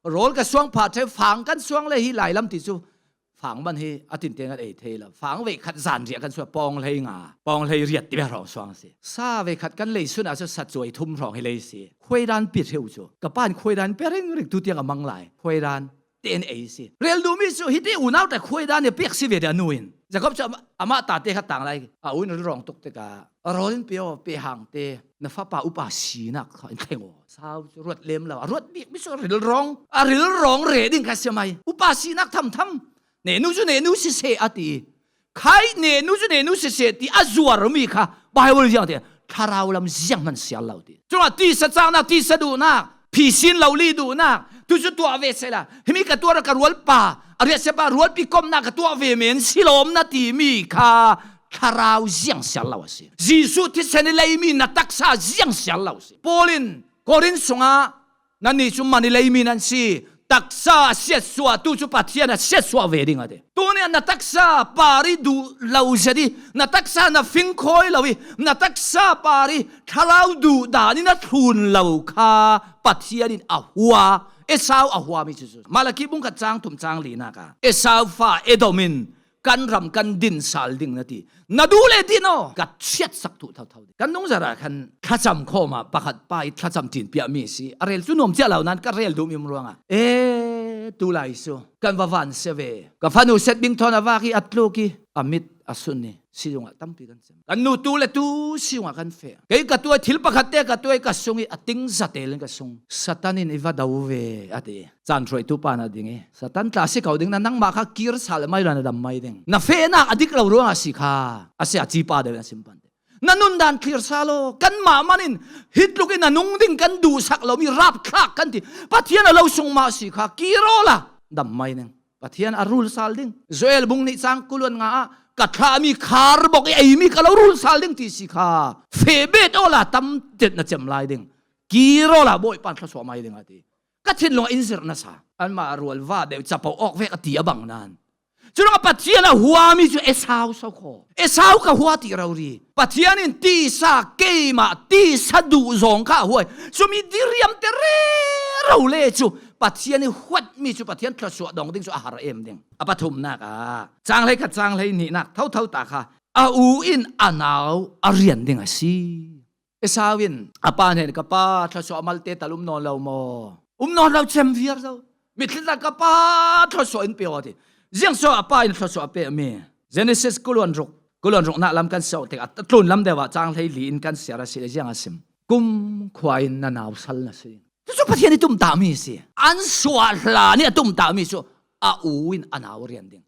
Rawl ka suang phah ṭheu, fang kan suang le hi lailam ti cu fang man hi a tinte ngat ei thei lo. Fang veikhat zanriah kan suah, pawng hlei nga, pawng hlei riat ti ve hrawng suang si. Sa veikhat kan lei sun ah cu sa cuai thum hrawng hi lei si. Khuaidan pi ṭheu cu. Ka pa in khuaidan pe ringring tu tiang a mang lai. Khuaidan tein ei si. Rel duhmi cu hiti unau ta khuaidan i pek si ve dia nu in. Jakob cu amah, amah tate kha tang lai. A u in rilrawng tuk tikah, rawl in pe aw, pe hang te, na fapa upa sinak kha in thleng aw. Sau cu ruat lem lo. A ruat bikmi cu rilrawng, a rilrawng re ding kha si mai. Upa sinak thamtham. Nenu cu nenu siseh a ti. Khai nenu cu nenu siseh ti a zuarmi kha Bible ziang ti, thlarau lam zianghman siar lo ti. Cungah tisa caknak, tisa duhnak, phi sin lo li duhnak, tu cu tuah ve sehla, himi ka tuar a ka rualpa, a riahsiapa rualpi komhnak ka tuah ve men si lawm na timi kha thlarau ziang siar lo a si. Jesuh thisen i leimi na taksa ziang siar lo a si. Paul in Korin sungah, nannih cu man i leimi nan si, taksa a siatsuahtu cu Pathian a siatsuah ve ding a ti. Tuni a na taksa par i duh lo zet i, na taksa na fingkhawi lo i, na taksa par i thlarau duh dan i na thlun lo kha Pathian in a hua, Esau a huami cu cu. Malaki bung khat cang thum cang linak ah Esau fa Edom in kan ram kan din sal ding na ti. Na duh le din aw, ka chiatsak tu thotho ding. Kan nungzar ah khan thlacam khawm ah pakhat pa i thlacam ṭin piahmi a si. A rel cu nuam cia lo nan ka rel duhmi um ruangah, e, tu lai cu kan va van sia ve. Ka fanu set bing thawn a vak i a tluk i a mit a sun i sizung ah tampi kan cem. Kan nu tu le tu sizung ah kan feh. Kei ka tuai thil pakhat te ka tuai ka sung i a ting zatel in ka sung. Satan in i va do ve a ti. Caan hruaitu pa na ding i Satan tla si ko ding na, nangmah kha kir sal mai lo na dam mai ding. Na fehnak a dik lo ruangah si kha, a si a ci pa deuh na sim pan te. Na nun dan thlir sal aw, kanmah manin hi tluk in a nung ding kan duhsak lomi rapthlak kan ti. Pathian a lo sung mah si kha, kir awla dam mai ding. Pathian a rul sal ding. Joel bung nih cang kul le nga ah ka thlahmi khar bok i eimi ka lo rul sal ding ti si kha, feh bet awla tam tet na cem lai ding. Kir awla Bawipa in thluasuah mai ding a ti. Ka thinlung in zirh na sa. Anmah rual va deuh capo awk vek a ti a bang nan. Curuangah Pathian a huami cu Esau so khaw. Esau ka hua ti rori. Pathian in tisa keimah tisa duh zawng kha a huai. Cumi diriam te rero le cu Pathian i huatmi cu Pathian thluasuah dong ding cu a har em ding. A pathumnak ah cang hlei khat cang hlei nihnak thotho ta kha a u in a nau a rian ding a si. Esau in a pa hnen, ka pa, thluasuah malte tal um nawn lo maw? Um nawn lo, cem viar zo. Mitthli tal ka pa thluasuah in pe aw ti. Ziang so a pa in thluasuah a pehmi? Genesis kuluan ruk, kuluan ruknak lam kan sioh tikah a tlun lam deuh ah cang hlei li in kan siar a si le ziang a sim? Kum khua in na nau sal na si. Cucu Pathian i tumtahmi a si. An suah hlan i a tumtahmi cu a u in a nau a rian ding.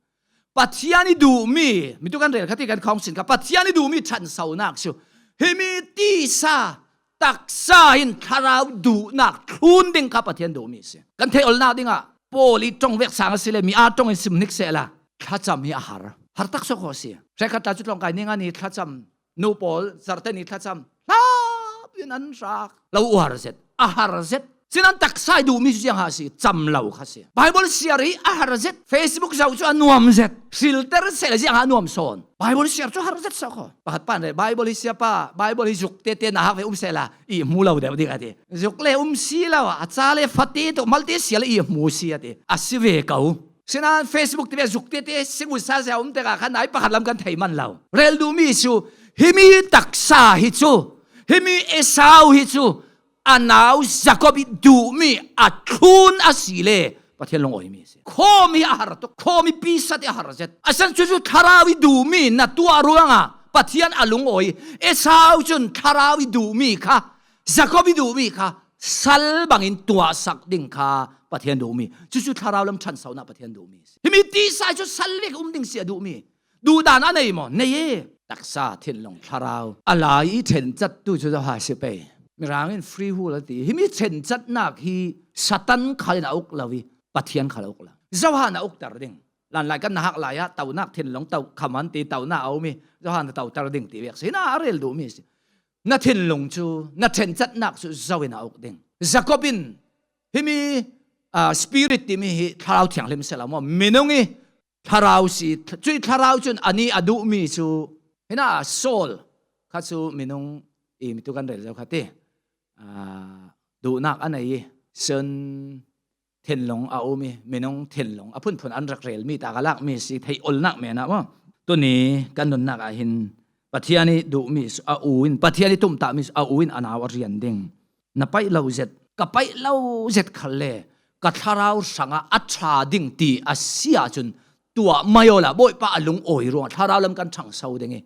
Pathian i duhmi, mitu kan rel kha ti kan khawng sin kha, Pathian i duhmi ṭhansonak cu himi tisa taksa in thlarau duhnak thlun ding kha Pathian duhmi a si. Kan theih olnak dingah Paul i ṭong vek sang a si le mi aa ṭong in sim hnik sehla thlacam hi a har. Har taksa kho a si. Hrekkhat ta cu tlawngkai ning ani thlacam nu pawl, zarte ni thlacam hlap in an rak lo uar zet, a har zet. Sinan taksa i duhmi cu ziang ha si, cam lo kha si. Bible siar hi a har zet, Facebook zoh cu a nuam zet, hrilter sehla ziang ha a nuam sawn. Bible siar cu har zet so kho. Pakhat pan rei, Bible hi siapa, Bible hi zuk tete na hak ve um sehla i hmu lo deuh ding a ti. Zuk le um si lo, a ca le fate tu malte sia le i hmu si a ti. A si ve ko. Sinan Facebook tivek zuk tete singut sa sia um tikah khan ai pakhat lam kan thei man lo. Rel duhmi cu himi taksa hi cu, himi Esau hi cu a nau Jacob i duhmi a thlun a si le Pathian lungawimi a si. Khawm hi a har tuk, khawm hi pisat hi a har zet. A san cucu thlarau i duhmi na tuah ruangah Pathian a lungawi. Esau cun thlarau i duhmi kha, Jacob i duhmi kha sal bangin tuahsak ding kha Pathian duhmi. Cucu thlarau lam ṭhansonak Pathian duhmi a si. Himi tisa cu sal vek um ding si a duhmi. Duhdan a nei maw? Nei e. Taksa, thinlung, thlarau a lai i ṭhencattu cu Johan si pei. Mirang in free will a ti. Himi ṭhencatnak hi Satan khal in a uk lo i Pathian khal a uk lo. Johan a ukter ding. Lanlai kan na hak lai ah tonak thinlung to khaman ti tonak a um i Johan a toter ding ti vek si. Hina a rel duhmi si. Na thinlung cu, na ṭhencatnak cu zo in a uk ding. Jacob in himi, ah, spirit timi hi Thlarau Thianghlim si lo maw? Minung i thlarau si, cuih thlarau cun ani a duhmi cu, hina Saul kha cu minung i mitu kan rel zo kha ti, aa, duhnak a nei i, cun thinlung a um i, minung thinlung a phunphun an rak relmi tak a lakmi si theih olnak men ah maw? Tuni kan nunnak ah hin Pathian i duhmi cu a u in, Pathian i tumtahmi cu a u in a nau a rian ding. Na paih lo zet, ka paih lo zet khal le ka thlarau hrangah a ṭha ding ti a si ahcun tuah mai awla Bawipa a lungawi ruangah thlarau lam kan ṭhangso ding i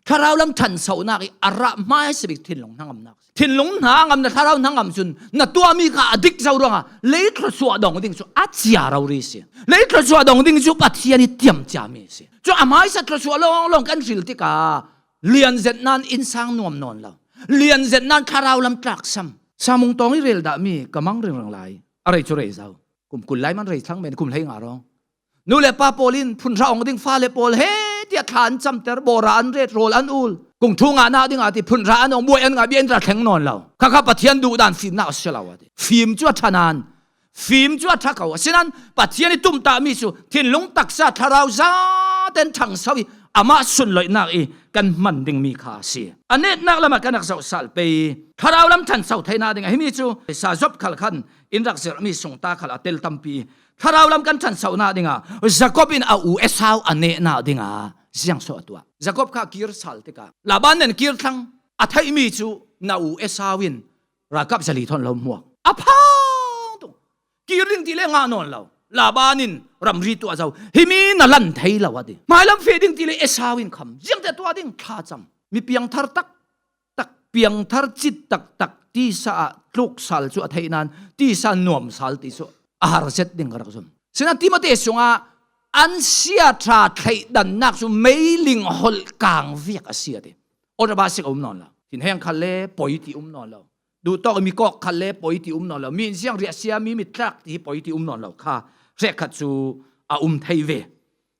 thlarau lam ṭhansonak i a rah hmaisa bik thinlung hnangamnak. Thinlung hnangam na thlarau hnangam cun na tuahmi kha a dik zo ruangah lei thluasuah dong ding cu a cia rori si. Lei thluasuah dong ding cu Pathian i tiam ciami si. Cu a hmaisa thluasuah lawnglawng kan hril tikah lian zet nan innsang nuam nawn lo. Lian zet nan thlarau lam tlaksam. Samung tawng i rel dahmi ka mang ringring lai. A rei cu rei zo. Kum kul lai man rei thlang men kum hlei nga rawng. Nu le pa pawl in phunhra ong ding fale pawl he tiah thla an camter, bawra an ret, rawl an ul. Kung thu ngahnak ding ah ti phunhra an ong, buai an ngah, bia in ra thleng nawn lo. Khakha Pathian duhdan fimnak a si lo a ti. Fim cu a ṭha nan Fim cu a ṭha ko, asinain Pathian i tumtahmi cu thinlung taksa thlarau zaten ṭhangso i amah sunloihnak i kan hman dingmi kha a si. A netnak lamah kan rak zoh sal pei. Thlarau lam ṭhanso theinak ding a himi cu sa Job khal khan in rak zirhmi sungta khal a tel tampi. Thlarau lam kan ṭhansonak dingah Jacob in a u Esau a nehnak dingah ziang so a tuah. Jacob kha kir sal tikah Laban nen kir thlang a theihmi cu na u Esau in ralkap zali thawn lo hmuak. A phang tuk. Kir ding ti le ngah nawn lo. Laban in ramri tuah zo. Himi na lan thei lo a ti. Hmailam feh ding ti le Esau in kham. Ziangte tuah ding thlacam. Mi piangthar tak tak, piangthar cit taktak tisa ah tluk sal cu a theih nain tisa nuam sal ti cu a har zet ding ka rak zum. Sinain Timote sungah an sia ṭha thleidannak cu meiling holh kang viak a si a ti. Awrh a ba sik a um nawn lo. Thinheng khal le poi ti um nawn lo. Duhtawk mi kawk khal le poi ti um nawn lo. Mi in ziang riahsia, mi mit tlak ti hi poi ti um nawn lo kha hrekkhat cu a um thei ve.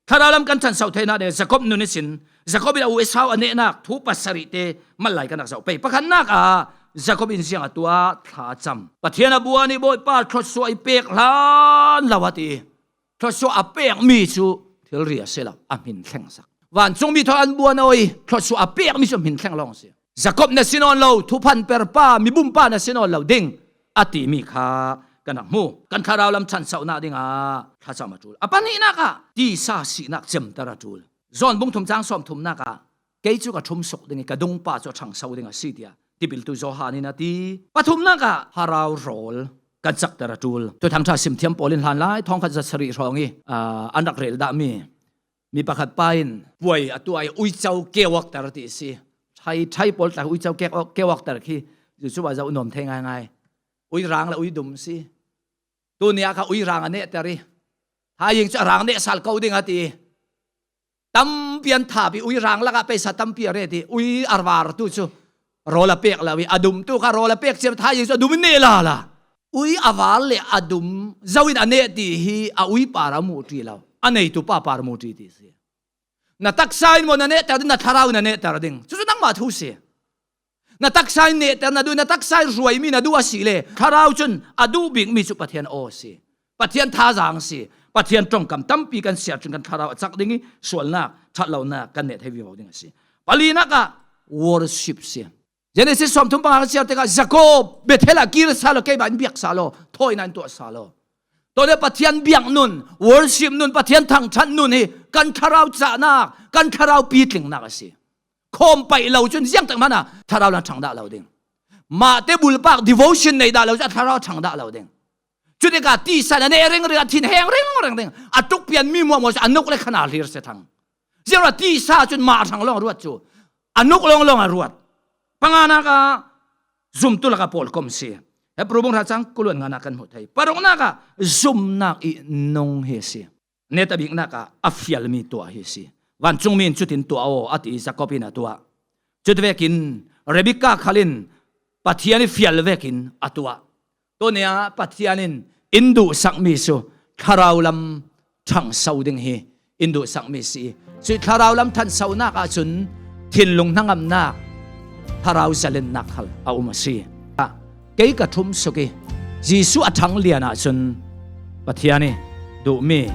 Thlarau lam kan ṭhanso theinak ding Jacob nun ihsin Jacob in a u Esau a nehnak thu pasarih te mal lai kan rak zoh pei. Pakhatnak ah Jacob in ziang a tuah, thlacam. Pathian a buan i Bawipa thluasuah i pek hlan lo a ti. Thluasuah a pekmi cu thilri a si lo, a hmin thlengsak. Vancungmi thawn an buan aw i thluasuah a pekmi cu hmin thleng lawng a si. Jacob na si nawn lo, thuphan perpa, mibumpa na si nawn lo ding a timi kha kan rak hmu. Kan thlarau lam ṭhansonak dingah thlacam a ṭul. A pahnihnak ah tisa sinak cemter a ṭul. John bung thum cang sawmthumnak ah kei cu ka ṭhumsuk ding i ka dungpa cu a ṭhangso ding a si, tiah tipiltu Johan in a ti. Pathumnak ah thlarau rawl kan cakter a ṭul. Thuthang ṭha simthiam pawl in hlanlai thawngkhat zasarih hrawng i, aa, an rak rel dahmi mi pakhat pa in puai a tuah i uico keuakter ti a si. Ṭhai, ṭhai pawl tla uico keuak, keuakter khi zu cu a zoh nuam thei ngaingai. Ui rang le ui dum si. Tuni ah kha ui rang a nehter i, thaing cu a rang neh sal ko ding a ti. Tampi an thap i ui rang lakah peisa tampi a ret i ui a var tu cu rawl a pek lo i a dum tu kha rawl a pek ciam, thaing cu a dum in neh lala. Ui a var le a dum zo in a neh ti hi a ui par a muh ṭi lo, a neitu pa par a muh ṭi ti si. Na taksa in maw na nehter ding, na thlarau in na nehter ding, cucu nangmah thu si. Na taksa in nehter na duh, na taksa in hruaimi na duh a si le thlarau cun a duh bikmi cu Pathian aw a si. Pathian thazaang a si. Pathian ṭongkam tampi kan siar cun kan thlarau a cak ding i sualnak, ṭhatlonak kan neh thei vivo ding a si. Palinak ah worship si. Genesis sawmthum panga kan siar tikah Jacob, Bethel ah kir sa law, keimah in biak sa law, thawina in tuah sa law. Tuale Pathian biak nun, worship nun, Pathian thangṭhat nun hi kan thlarau cahnak, kan thlarau pitlingnak a si. Khawm paih lo cun ziangtak hmanh ah thlarau lam ṭhang dah lo ding. Mahte bulpak devotion nei dah lo cun a thlarau ṭhang dah lo ding. Cutikah tisa in a neh ringring, a thinheng ringring ding. A tuk pianmi muahmuah cu a nuk le khan aa hlir si thang. Ziangruah tisa cun mah hrang lawng a ruat cu a nuk lawnglawng a ruat. Panganak ah zumtu lakah pawlkom si. Hebru bung hra cang kuluan nganak kan hmuh thei. Paruknak ah zumnak i nung hi a si. Netabiknak ah a fialmi tuah hi a si. Vancungmi in cutin tuah aw a ti i Jacob in a tuah. Cuti vekin Rebekah khal in Pathian i fial vekin a tuah. Tunia Pathian in in duhsakmi cu thlarau lam ṭhangso ding hi in duhsakmi si. Cuih thlarau lam ṭhansonak ahcun thinlung hnangamnak, thlarau zalennak khal a um a si. Kei ka ṭhumsuk i Jesuh a ṭhanglian ahcun Pathian i duhmi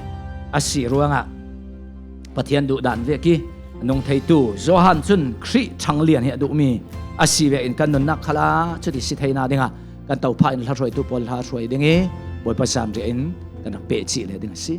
a si ruangah Pathian duhdan vek i a nung theitu Johan cun Khrih ṭhanglian hi a duhmi a si vekin kan nunnak khalah cuti si theina dingah kan Topa in hla hruaitu pawl hla hruai ding i Bawipa zanriah in kan rak pehcih leh ding a si.